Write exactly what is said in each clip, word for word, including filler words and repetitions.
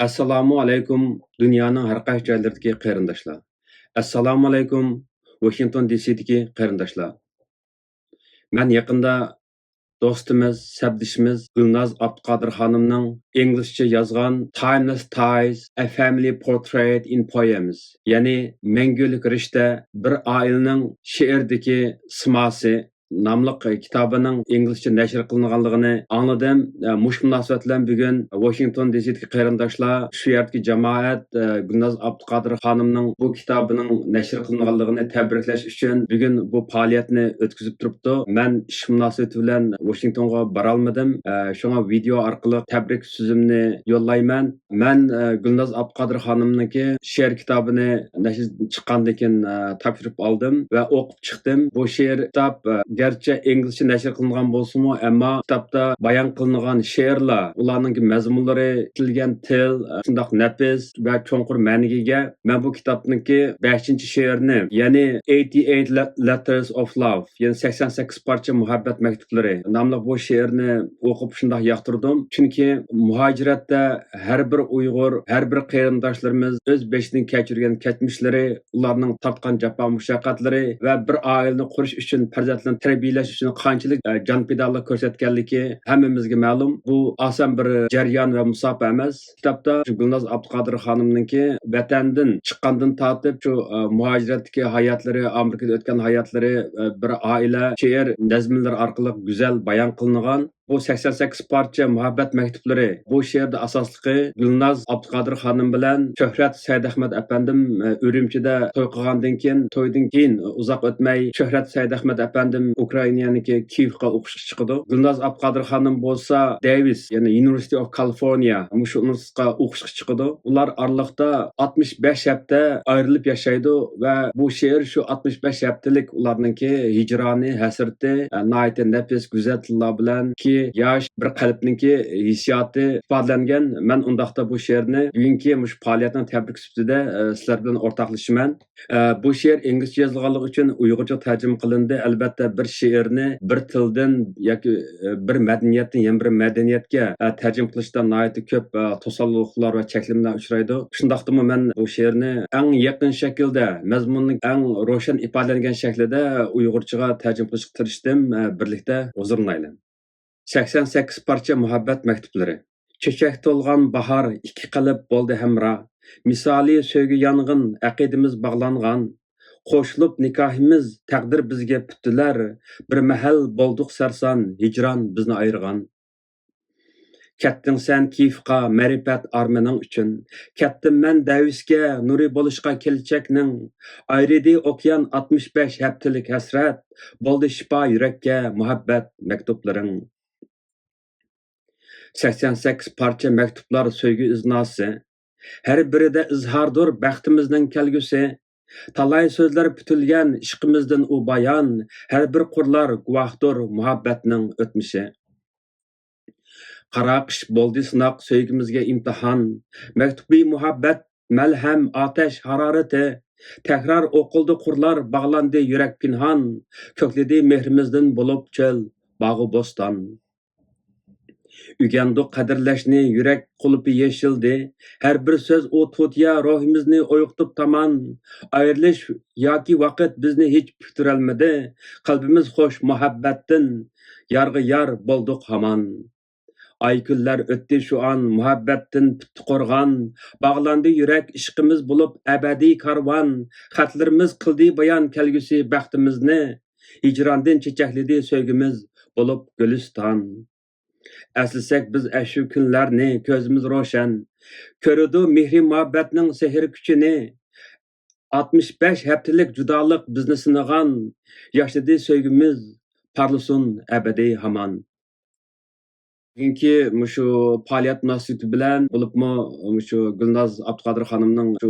ئەسسالامۇ ئەلەيكۇم، دۇنيانىڭ ھەر قايسى جايلىرىدىكى قېرىنداشلار. ئەسسالامۇ ئەلەيكۇم، ۋاشىنگتون دى سىدىكى قېرىنداشلار. مەن يېقىندا دوستىمىز، سەپدىشىمىز گۈلناز ئابدۇقادىر خانىمنىڭ ئىنگلىزچە يازغان Timeless Ties: A Family Portrait in Poems، يەنى مەڭگۈلۈك رىشتە، بىر ئائىلىنىڭ شېئىردىكى سىماسى ناملىق كىتابىنىڭ ئىنگلىزچە نەشر قىلىنغانلىقىنى ئاڭلىدىم. مۇشۇ مۇناسىۋەت بىلەن بۈگۈن ۋاشىنگتون دى سىدىكى قېرىنداشلار، شۇ يەردىكى جامائەت، گۈلناز ئابدۇقادىر خانىمنىڭ بۇ كىتابىنىڭ نەشر قىلىنغانلىقىنى تەبرىكلەش ئۈچۈن بۈگۈن بۇ پائالىيەتنى ئۆتكۈزۈپ تۇرۇپتۇ. مەن ئىش مۇناسىۋىتى بىلەن ۋاشىنگتونغا بارالمىدىم. شۇڭا ۋىدېئو ئارقىلىق تەبرىك سۆزۈمنى يوللايمەن. مەن، ئە، گۈلناز ئابدۇقادىر خانىمنىڭكى شېئىر كىتابىنى نەشر چىققاندىن كېيىن، ئە، تاپشۇرۇپ ئالدىم ۋە ئوقۇپ چىقتىم. بۇ شېئىر كىتاب، ئە، گەرچە ئىنگلىزچە نەشر قىلىنغان بولسىمۇ، ئەمما كىتابتا بايان قىلىنغان شېئىرلار، ئۇلارنىڭكى مەزمۇنلىرى، ئىشلىتىلگەن تىل، ئە، شۇنداق نەپىس ۋە چوڭقۇر مەنىگە ئىگە. مەن بۇ كىتابنىڭكى بەشىنچى شېئىرىنى، يەنى Eighty-eight Le-، Letters of Love، يەنى سەكسەن سەككىز پارچە مۇھەببەت مەكتۇپلىرى ناملىق بۇ شېئىرنى ئوقۇپ شۇنداق ياقتۇردۇم. چۈنكى مۇھاجىرەتتە ھەر بىر ئۇيغۇر، ھەر بىر قېرىنداشلىرىمىز ئۆز بېشىدىن كەچۈرگەن كەچمىشلىرى، ئۇلارنىڭ تارتقان جاپا مۇشەققەتلىرى ۋە بىر ئائىلىنى قۇرۇش ئۈچۈن، پەرزەنتلەرنى تەربىيەلەش ئۈچۈن قانچىلىك، ئە، جان پىدالىق كۆرسەتكەنلىكى ھەممىمىزگە مەلۇم. بۇ ئاسان بىر جەريان ۋە مۇساپە ئەمەس. كىتابتا شۇ گۈلناز ئابدۇقادىر خانىمنىڭكى ۋەتەندىن چىققاندىن تارتىپ شۇ، ئە، مۇھاجىرەتتىكى ھاياتلىرى، ئامېرىكىدا ئۆتكەن ھاياتلىرى، ئە، بىر ئائىلە شېئىر نەزمىلىرى ئارقىلىق گۈزەل بايان قىلىنغان. بۇ سەكسەن سەككىز پارچە مۇھەببەت مەكتۇپلىرى. بۇ شېئىردا ئاساسلىقى گۈلناز ئابدۇقادىر خانىم بىلەن شۆھرەت سەئىدئەخمەت ئەپەندىم، ئە، ئۈرۈمچىدە توي قىلغاندىن كېيىن، تويدىن كېيىن ئۇزاق ئۆتمەي شۆھرەت سەئىدئەخمەت ئەپەندىم ئۇكرائىنانىڭكى كىيېۋقا ئوقۇشقا چىقىدۇ. گۈلناز ئابدۇقادىر خانىم بولسا دېۋىس، يەنى University of California، مۇشۇ ئۇنىۋېرسىتېتقا ئوقۇشقا چىقىدۇ. ئۇلار ئارىلىقتا ئاتمىش بەش ھەپتە ئايرىلىپ ياشايدۇ ۋە بۇ شېئىر شۇ ئاتمىش بەش ھەپتىلىك ئۇلارنىڭكى ھىجرانى، ھەسرىتى، ئە، ناھايىتى نەپىس، گۈزەل تىللار بىلەنكى ياش بىر قەلبنىڭكى ھېسسىياتى ئىپادىلەنگەن. مەن ئۇنداقتا بۇ شېئىرنى بۈگۈنكى مۇشۇ پائالىيەتنىڭ تەبرىكى سۈپىتىدە، ئە، سىلەر بىلەن ئورتاقلىشىمەن. ئە، بۇ شېئىر ئىنگلىزچە يېزىلغانلىقى ئۈچۈن ئۇيغۇرچە تەرجىمە قىلىندى. ئەلۋەتتە، بىر شېئىرنى بىر تىلدىن ياكى، ئە، بىر مەدەنىيەتتىن يەنە بىر مەدەنىيەتكە، ئە، تەرجىمە قىلىشتا ناھايىتى كۆپ، ئە، توسالغۇلار ۋە چەكلىمىلەر ئۇچرايدۇ. شۇنداقتىمۇ مەن بۇ شېئىرنى ئەڭ يېقىن شەكىلدە، مەزمۇننىڭ ئەڭ روشەن ئىپادىلەنگەن شەكلىدە ئۇيغۇرچىغا تەرجىمە قىلىشقا تىرىشتىم. ئە، بىرلىكتە ھۇزۇرلىنايلى. سەكسەن سەككىز پارچە مۇھەببەت مەكتۇپلىرى. چېچەك تولغان باھار ئىككى قەلب بولدى ھەمراھ. مىسالى سۆيگۈ يانغىن، ئەقىدىمىز باغلانغان. قوشۇلۇپ نىكاھىمىز، تەقدىر بىزگە پۈتتىلەر. بىر مەھەل بولدۇق سەرسان، ھىجران بىزنى ئايرىغان. كەتتىڭ سەن كىيېۋقا مەرىپەت ئارمىنىڭ ئۈچۈن. كەتتىم مەن دەۋىسكە نۇرى بولۇشقا كېلىچەكنىڭ. ئايرىدى ئوكيان ئاتمىش بەش ھەپتىلىك ھەسرەت. بولدى شىپا يۈرەككە مۇھەببەت مەكتۇپلىرىڭ. سەكسەن سەككىز پارچە مەكتۇپلار سۆيگۈ ئىزناسى. ھەر بىرىدە ئىزھاردۇر بەختىمىزنىڭ كەلگۈسى. تالاي سۆزلەر پۈتۈلگەن ئىشقىمىزدىن ئۇ بايان. ھەر بىر قۇرلار گۇۋاھدۇر مۇھەببەتنىڭ ئۆتمۈشى. قارا قىش بولدى سىناق سۆيگۈمىزگە ئىمتىھان. مەكتۇبى مۇھەببەت مەلھەم ئاتەش ھارارىتى. تەكرار ئوقۇلدى قۇرلار باغلاندى يۈرەك پىنھان. كۆكلىدى مېھرىمىزدىن بولۇپ چۆل باغۇ بوستان. ئۆگەندۇق قەدىرلەشنى يۈرەك قۇلۇپى يېشىلدى. ھەر بىر سۆز ئۇ تۇتىيا روھىمىزنى ئويغىتىپ تامان. ئايرىلىش ياكى ۋاقىت بىزنى ھېچ پۈكتۈرەلمىدى. قەلبىمىز خوش مۇھەببەتتىن، يارغا يار بولدۇق ھامان. ئاي كۈنلەر ئۆتتى شۇئان مۇھەببەتتىن پۈتتى قورغان. باغلاندى يۈرەك ئىشقىمىز بولۇپ ئەبەدىي كارۋان. خەتلىرىمىز قىلدى بايان كەلگۈسى بەختىمىزنى. ھىجراندىن چېچەكلىدى سۆيگۈمىز بولۇپ گۈلىستان. ئەسلىسەك بىز ئەشۇ كۈنلەرنى كۆزىمىز روشەن. كۆرىدۇ مېھرى مۇھەببەتنىڭ سېھىر كۈچىنى. ئاتمىش بەش ھەپتىلىك جۇدالىق بىزنى سىنىغان. ياشنىدى سۆيگۈمىز پارلىسۇن ئەبەدىي ھامان. بۈگۈنكى مۇشۇ پائالىيەت مۇناسىۋىتى بىلەن، بولۇپمۇ مۇشۇ گۈلناز ئابدۇقادىر خانىمنىڭ شۇ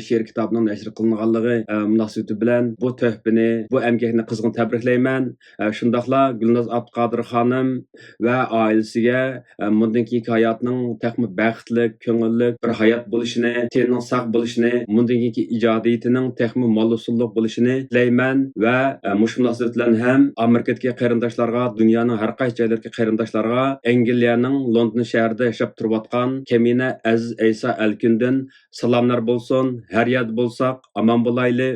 شېئىر كىتابىنىڭ نەشر قىلىنغانلىقى، ئە، مۇناسىۋىتى بىلەن بۇ تۆھپىنى، بۇ ئەمگەكنى قىزغىن تەبرىكلەيمەن. ئە، شۇنداقلا گۈلناز ئابدۇقادىر خانىم ۋە ئائىلىسىگە، ئە، مۇندىن كېيىنكى ھاياتنىڭ تېخىمۇ بەختلىك، كۆڭۈللۈك بىر ھايات بولۇشىنى، تېنىنىڭ ساق بولۇشىنى، مۇندىن كېيىنكى ئىجادىيىتىنىڭ تېخىمۇ مول ھوسۇللۇق بولۇشىنى تىلەيمەن ۋە، ئە، مۇشۇ مۇناسىۋەت بىلەن ھەم ئامېرىكىدىكى قېرىنداشلارغا، دۇنيانىڭ ھەر قايسى جايلىرىدىكى قېرىنداشلارغا ئەنگلىيە ئەنگلىيەنىڭ لوندون شەھىرىدە ياشاپ تۇرۇۋاتقان كەمىنە ئەزىز ئەيسا ئەلكۈندىن سالاملار بولسۇن. ھەر يەردە بولساق ئامان بولايلى.